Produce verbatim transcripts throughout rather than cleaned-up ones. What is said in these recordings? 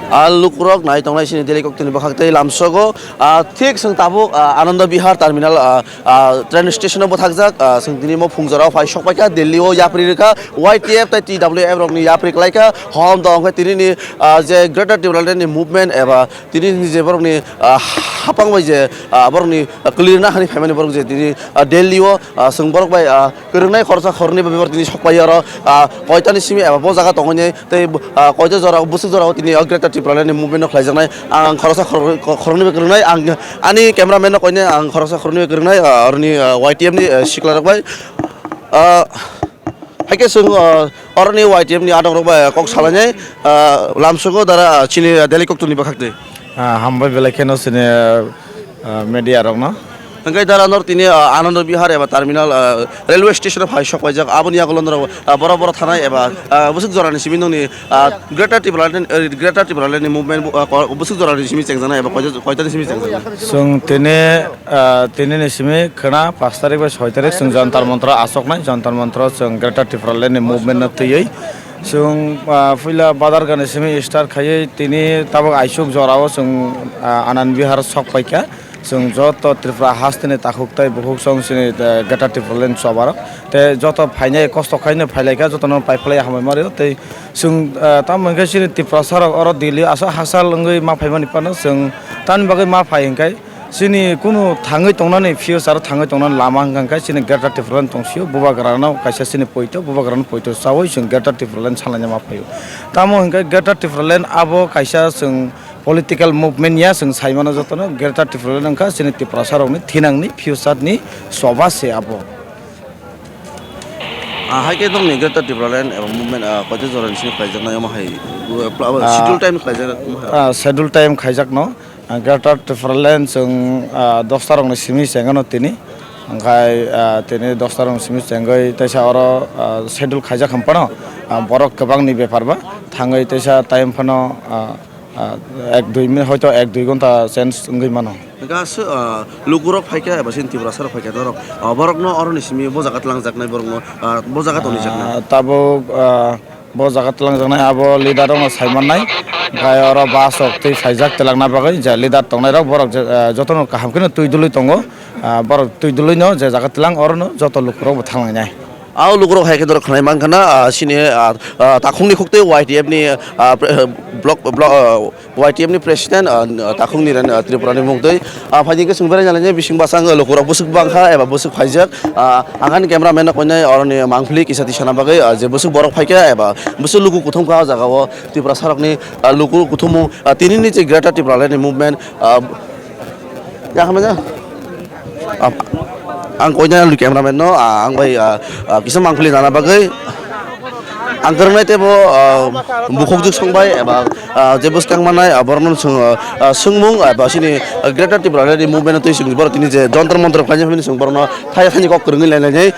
A lukurok nai tongnai sini Delhi koktwini bwkhak tei lamsogo, a, thik chwng tabuk, a, Ananda Vihar terminal, a, a, train station o bwthakjak, a, chwng tini mo phungjora o phai sokpaikha Delhi o yapri rwkha Y T F tei T W F rokni yapri kwlaikha hom tong khe tini ni, a, je Greater Tipraland ni movement eba tini ni je borokni, a, hapang bai je, a, borokni, a, kwlwirna hani phaimani borok je tini, a, Delhi o, a, chwng borok bai, a, kwrwngnai khoroksa khoroknwi bai borok tini sokpai oro, ah, koitani simi eba bo jaga tongwi tei, ah, koita jora bwswk jora o tini o Greater Tipraland ni movement no khlaijaknai ang khoroksa khoroknwi bai kwrwngnai ang ani cameraman no koinai ang khoroksa khoroknwi bai kwrwngnai, ah, oroni, ah, Y T F ni, ah, sikla rok bai, ah, hai khe chwng, ah, oroni Y T F ni adong rok bai kok salainai, ah, lamsogo dara, ah, chini, ah, Delhi koktwini bwkhak twi. Ah, hambai belai kheno chini, ah, media rokno. Hingke dara nor tini, ah, Ananda Vihar eba terminal, ah, railway station o phai sok paijak. Aboni yagulo norok, ah, boro boro thanai eba, ah, bwswk jorani simi nongni, ah, Greater Tipraland, eh, Greater Tipraland ni movement, ah, ko-, bwswk jorani simi chengjaknai eba koita, koitani simi chengjaknai? Chwng tini, ah, tini ni simi khwna pash tarik bai soi tarik chwng Jantar Mantra asoknai. Jantar Mantra chwng Greater Tipraland ni movement no twiwi. Chwng, ah, puila Badargani simi start khaiwi tini tabuk aisuk jorao chwng, ah, Anand Vihar sok paikha. Chwng joto Tripura hasteni takhuk tei bukhuk chwng chini, ah, Greater Tipraland chobarok. Tei joto phainai kosto khaino phailaikha, jotono paiphlai hambai mario. Tei chwng, ah, tamo hwnkhe chini Tiprasa rok oro Delhi aswk hachal wngwi ma phaimani phano chwng tamni bagwi ma phai hwnkhe chini kunu thangwi tongnani future thangwi tongnani lama hwnkha khe chini Greater Tipraland tongsio, Bubagrano kaisa chini poito, Bubagrano poito chaui chwng Greater Tipraland salaina ma phaio. Tamo hwnkhe Greater Tipraland abo kaisa chwng political movement ya, chwng sai mano jotono Greater Tipraland wngkha chini Tiprasa rokni thinangni future ni choba se abo. Ah, hai khe nokni Greater Tipraland eba movement, ah, koita jorani simi khlaijaknai omo hai, uh, pla-, Ah. schedule time khlaijak omo hai. Ah, schedule time khaijakno. Ah, Greater Tipraland chwng, ah, dosta rokni simi chengano tini. Hwnkhe, ah, tini dosta rokni simi chengwi teisa oro, ah, schedule khaijak hwn phano, ah, borok kwbangni bepar ba thangwi teisa time phano, ah, ah, ek dui minute hoito ek dui ghonta change wngwi mano. Hwnkhe aswk, ah, lukurok phaikha eba chini Tiprasa rok phaikha norok, ah, borokno oroni simi bo jaga twlangjaknai borokno, ah, bo jaga tonijaknai. Ah, tabuk, ah, Bo jaga twlangjaknai abo leader rokno sai mannai. Hwnkhe oro bus rok twi phaijak twlangna bagwi je leader tongnai rok borok je, ah, jotono kaham kheno twi dului tongo. Ah, borok twi dului no je jaga twlang orono joto lukurok bo thanglainai. Ah, lukurok hai khe norok khwnai mankha na, ah, chini, ah, ah, takhukni khuk twi Y T F ni, ah, pre-, block, block, ah, Y T F ni president, ah, takhuk Niren, ah, Tripura ni mung twi. Ah, phaidi khe chwng berai nalainai bising bwsang lukurok bwswk bangkha eba bwswk phaijak. Ah, ang ani cameraman no koinai oroni mangpili kisa tisana bagwi, ah, je bwswk borok phaikha eba bwswk luku kuthum kha o jaga o Tiprasa rokni, ah, luku kuthumung, ah, tini ni je Greater Tipraland ni movement, ah, ya khamai ja. Ah, ang koinai ani cameraman no, ah, ang bai, ah, ah, kisa mangpili nana bagwi. Ang kwrwngnai teibo, ah, bukhukjwk songbai eba, ah, je bwskang mannai, ah, borokno swng, ah, ah, swngmung, ah, eba chini, ah, Greater Tipraland ni movement twi chwng borok tini je Jantar Mantar khlaina hwnwi chwng borokno thaya thani kok kwrwngwi lainai.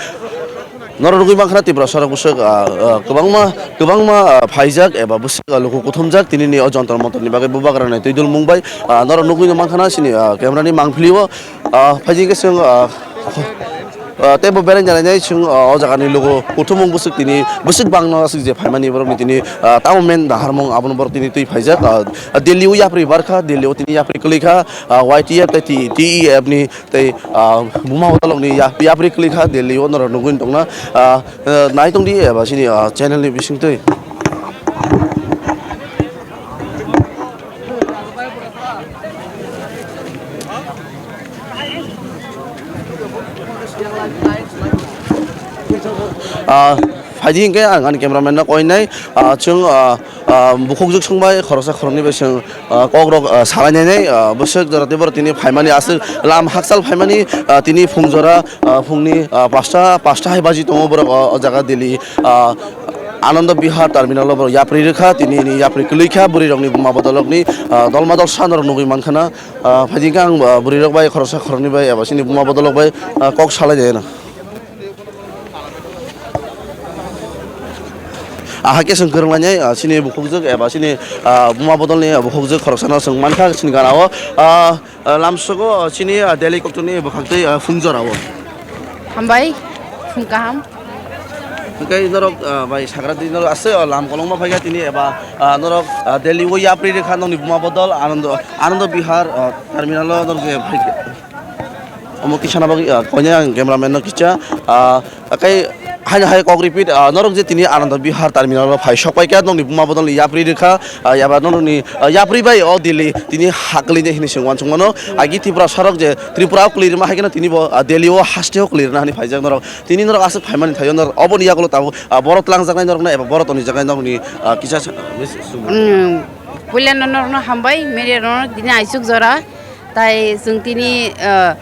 Norok nugwi mankha Tiprasa rok bwswk, ah, ah, kwbangma, kwbangma, ah, phaijak eba bwswk, ah, luku kuthumjak tini ni o Jantar Mantar ni bagwi bubagra nai twi dulmung bai, ah, norok nugwi mankha chini, ah, camera ni mangpili o, ah, phaijak khe chwng, ah, Ah, tei bo bereng jani nai chwng, ah, o jaga ni lugo kuthumung bwswk tini bwswk bangno aswk je phaimani borok ni tini, ah, tamo men naharmung abono borok tini twi phaijak, ah, Delhi o yapri barkha, Delhi o tini yapri kwlwi kha, ah, Y T F tei T-, T E F ni tei, ah, buma hotalok ni yap-, yapri kwlwi kha Delhi o norok nugwi tongna, ah, ah, nai tongdi eba chini, ah, channel ni bisingtwi. Ah, phaidi hwnkhe ang ani cameraman no koinai, ah, chwng, ah, ah, bukhukjwk songbai khoroksa khoroknwi bai chwng, ah, kokrok, ah, salainai nai, ah, bwswk jora tei borok tini phaimani aswk lam hakchal phaimani, ah, tini phung jora, ah, phungni, ah, pasta, pasta hai baji tongo borok o, o jaga Delhi, ah, Ananda Vihar terminal o borok yapri rwkha, tini ni yapri kwlwi kha, bwrwi rokni buma bodolokni, ah, dolma dolsa norok nugwi mankha na, ah, phaidi khe ang, ah, bwrwi rok bai khoroksa khoroknwi bai eba chini buma bodolok bai, ah, kok salai jai na. Ahai khe chwng kwrwng lainai, ah, chini bukhukjwk eba chini, ah, buma bodolni bukhukjwk khoroksano chwng mankha chini gana o, ah, ah, lamsogo chini, ah, Delhi koktwni bwkhak tei, ah, phung jora o. Hambai, phung kaham. Hwnkhe norok, ah, bai sagra di norok aswk, ah, lam kolokma phaikha tini eba, ah, norok, ah, Delhi o yapri rwkha nokni buma bodol Anando, Anando Bihar, ah, terminal o norok je phaikha. Omo kisa na bagwi, ah, koine ang cameraman no kisa, ah, akai haino hai kok repeat, ah, norok je tini Anando Bihar terminal o phai sok paikha nokni buma bodol yapri rwkha, ah, eba norokni, ah, yapri bai o Delhi tini ha kwlwini hinwi chwng uansukmano. Agi Tripura sorok je Tripura o kwlwi rwma hai kheno tini bo, ah, Delhi o haste o kwlwi rwna hinwi phaijak norok. Tini norok aswk phaimani thaio norok oboni yagulo tabuk, ah, borok twlangjaknai norokno eba borok tonijaknai norokni, ah, kisa sa-, ah, mis-, sum-, Mm, puilano norokno hambai, media rokno tini aisuk jora, tai chwng tini, ah,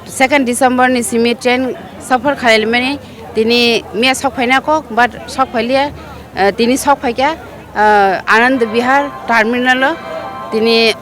second December ni simi train suffer khailmani, tini miya sok phaina kok, but sok phailiya, ah, tini sok phaikha, ah, Anand Vihar terminal o, tini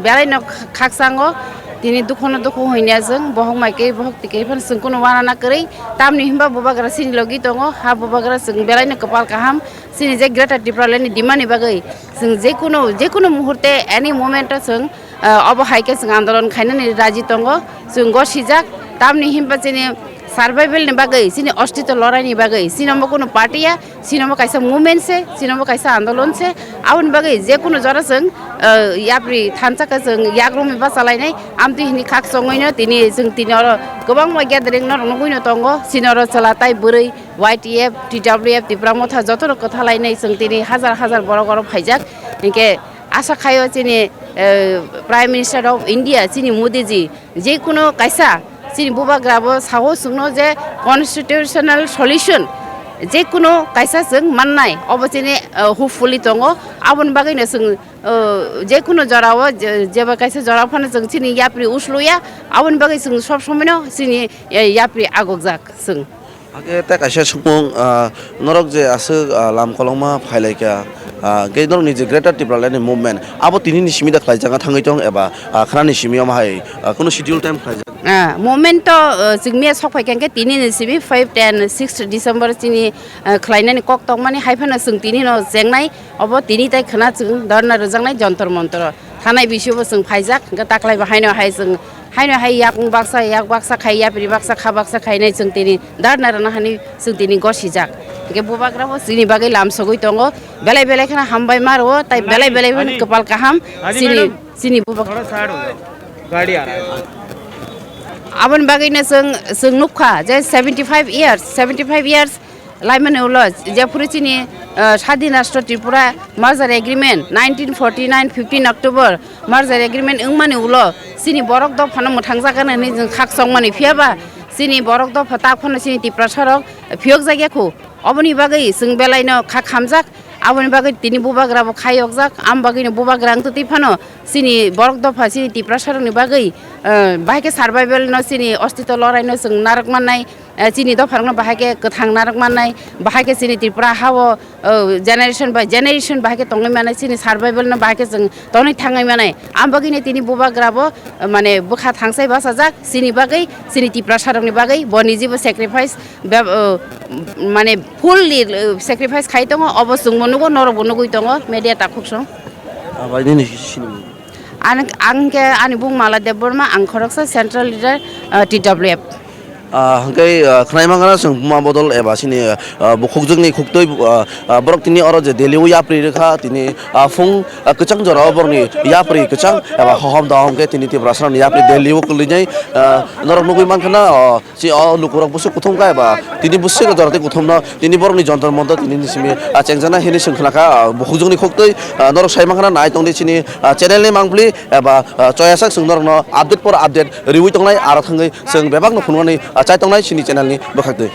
belai no khakchang o, tini dukhu no dukhu hoiya chwng, bohok mai khe bohok twi khe phano chwng kunu uanana kwrwi, tamni hinba bubagra chini logi tongo, ha bubagra chwng belai no kwpal kaham, chini je Greater Tipraland ni demand ni bagwi chwng je kunu, je kunu muhurte any moment o chwng, ah, obo hai khe chwng andolon khainani raji tongo, chwng gosijak, tamni hinba chini survival ni bagwi, chini ostito lorai ni bagwi, chini omo kunu party ya, chini omo kaisa movement se, chini omo kaisa andolon se, aboni bagwi je kunu jora chwng, ah, yapri thansa khe chwng yakrumwi bachalainai, amtwi hini khak chongwi no tini chwng tini oro kwbangma gathering norok nugwi no tongo, chini oro chwla tai bwrwi Y T F, T W F, Tipra Motha joto rok kwthalainai chwng tini hajar hajar borok oro phaijak, hinkhe asa khaio chini, eh, Prime Minister of India chini Modi ji, je kunu kaisa chini bubagra bo sao chwngno je constitutional solution je kunu kaisa chwng mannai, obo chini, eh, hopefully tongo. Aboni bagwi no chwng, eh, je kunu jora o je, jeba kaisa jora phano chwng chini yapri usluya, aboni bagwi chwng sob somoi no chini, eh, yapri agokjak chwng. Hakhe tei kaisa sukmung, ah, norok je aswk, ah, lam kolokma phailaikha, ah, hwnkhe norokni je Greater Tipraland ni movement, abo tini ni simi da khlaijak thangwi tong eba, ah, khna ni simi omo hai, ah, kunu schedule time khlaijak? Ah, movement to, ah, chwng miya sok phaikha hwnkhe tini ni simi five, ten, six December chini, ah, khlainani kok tongmani hai phano chwng tini no chengnai, obo tini tai khna chwng dharna rwjaknai Jantar Mantar o. Thanai bisingo chwng phaijak, hwnkhe taklai bo haino hai chwng, haino hai yakung baksa, yak baksa khai, yapri baksa, kha baksa khainai chwng tini dharna rwna hani chwng tini gosijak. Hwnkhe bubagra bo chini bagwi lam sogwi tongo, belai belai kheno hambai ma rwo, tai belai belai kheno kwpal kaham chini, chini bubagra. Aboni bagwino chwng, chwng nukha je seventy five years, seventy five years, Laimani ulo, jephuru chini, ah, Sadhin Rashtra Tripura Merger Agreement nineteen forty nine fifteen October Merger Agreement wngmani ulo chini borok dophano mwthangjakgani hwnwi chwng khak chongmani, phiyaba chini borok dopha tak phano chini Tiprasarok phiyokjakya khu. Oboni bagwi chwng belaino khak hamjak, aboni bagwi tini bubagrabo khayokjak, am bagwino bubagra wngtwi phano chini borok dopha chini Tiprasarokni bagwi, ah, bahai khe survival no chini ostito loraino chwng narwk mannai. Eh, chini dopharokno bahai khe kwthang narwk mannai, bahai khe chini Tripura ha-o, oh, generation by generation bahai khe tongwi mannai, chini survival no bahai khe chwng tonwi thangwi mannai. Am bagwino tini bubagra bo, eh, mane bwkha thangsai bachajak, chini bagwi, chini Tiprasarokni bagwi, bo nijibo sacrifice, be-, oh, mane fully, eh, sacrifice khai tongo, obo chwngbo nugo, norokbo nugwi tongo, media takhuk song. Ah, bai, nini sini. Ang, ang khe ani bung Mala Debbarma, ang khoroksa central leader, ah, T W F. Ah, hwnkhe, ah, khwnai mankha na chwng buma bodol eba chini, ah, bukhukjwkni khuktwi, ah, ah, borok tini oro je Delhi o yapri rwkha, tini, ah, phung, ah, kwchang jorao borokni yapri kwchang eba hohom dohom khe tini Tiprasarokni yapri Delhi o kwlwinai, ah, norok nugwi mankha na, ah, si o lukurok bwswk kuthum kha eba tini bwswk jora tei kuthumno tini borokni Jantar Mantar tini ni simi, ah, chengjaknai hinwi chwng khna kha, ah, bukhukjwkni khuktwi, ah, norok sai mankha na nai tongdi chini, ah, channel ni mangpli eba, ah, choyasak chwng norokno update por update riwi tongnai, aro thangwi chwng bebakno phunuknani, ah, chai tongnai chini channel ni bwkhaktwi.